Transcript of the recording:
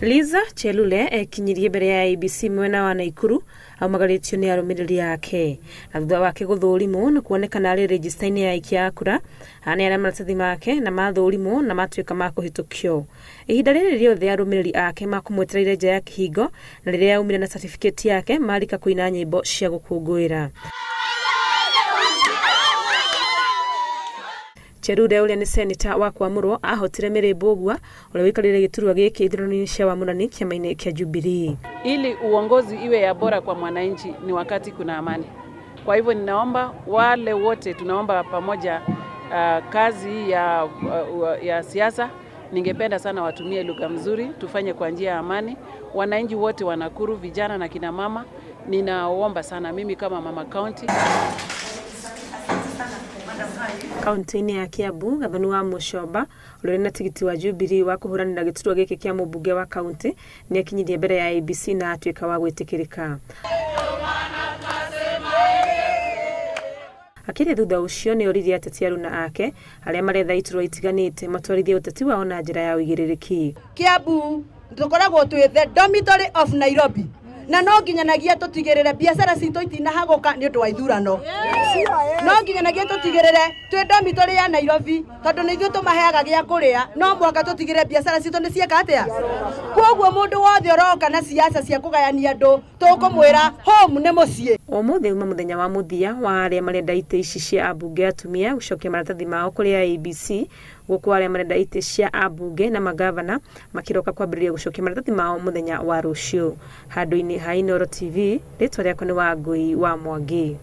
Liza Chelule ekinyirie mbere ya IEBC mwena wa Naikuru aumagarĩtio nĩ arũmĩrĩri ake na thutha wake gũthũrimwo na kuonekana arĩ rejista-inĩ ya aikia a kura aneana maratathi make na mathũrimwo na matuĩka ma kũhĩtũkio. Ihinda rĩrĩ rĩothe arũmĩrĩri ake makũmwetereire nja ya kĩhingo na rĩrĩa aumire na certificate yake marika kũina nyĩmbo cia gũkũngũĩra. Chelule ũrĩa nĩ seneta wa Kwamũrwo ahotire Mary Mbugua ũrĩa ũikarĩire gĩturwa gĩkĩ ithurano-inĩ cia Wamũrani kĩama-inĩ kĩa Jubilee. Ili uongozi iwe ya bora kwa mwananchi ni wakati kuna amani. Kwa hivyo ninaomba wale wote tunaomba pamoja kazi ya siasa, ningependa sana watumie lugha mzuri, tufanye kwa njia ya amani. Wananchi wote wa Nakuru, vijana na kina mama, ninaomba sana mimi kama mama county. Kaunti-inĩ ya Kiambu, Gathoni wa Muchomba ũrĩa ũrĩ na tigiti wa Jubilee wa kũhũranĩra gĩturwa gĩkĩ kĩa mũmbunge wa kaunti nĩ akinyirie mbere ya IEBC na atuĩka wa gwĩtĩkĩrĩka. Akĩaria thutha ũcio nĩ oririe ateti aruna ake arĩa maretha iturwa itiganĩte matwarithie ũteti wao na njĩra ya ũigĩrĩrĩki. Kiambu tũkoragwo twĩ the dormitory of Nairobi na no nginyanagia tũtigĩrĩre biacara citũ itinahagũka nĩ ũndũ wa ithurano. No nginyanagia tũtigĩrĩre twĩ dormitory ya Nairobi tondũ nĩ ithuĩ tũmaheaga gĩa kũrĩa, no mũhaka tũtigĩrĩre biacara citũ nĩ cieka atĩa. Koguo mũndũ wothe ũroka na siasa cia kũgayania andũ tũkũmwĩra home nĩ mũciĩ. Ũmũthĩ uma mũthenya wa mũthia wa arĩa marenda itĩ ici cia ambunge atumia gũcokia maratathi mao kũrĩ IEBC, gũkũ arĩa marenda itĩ cia ambunge na magavana makĩroka kwambĩrĩria gũcokia maratathi mao mũthenya wa rũciũ. Handũ-inĩ ha Inooro TV, rĩtwa rĩakwa nĩ Wangũi wa Mwangi.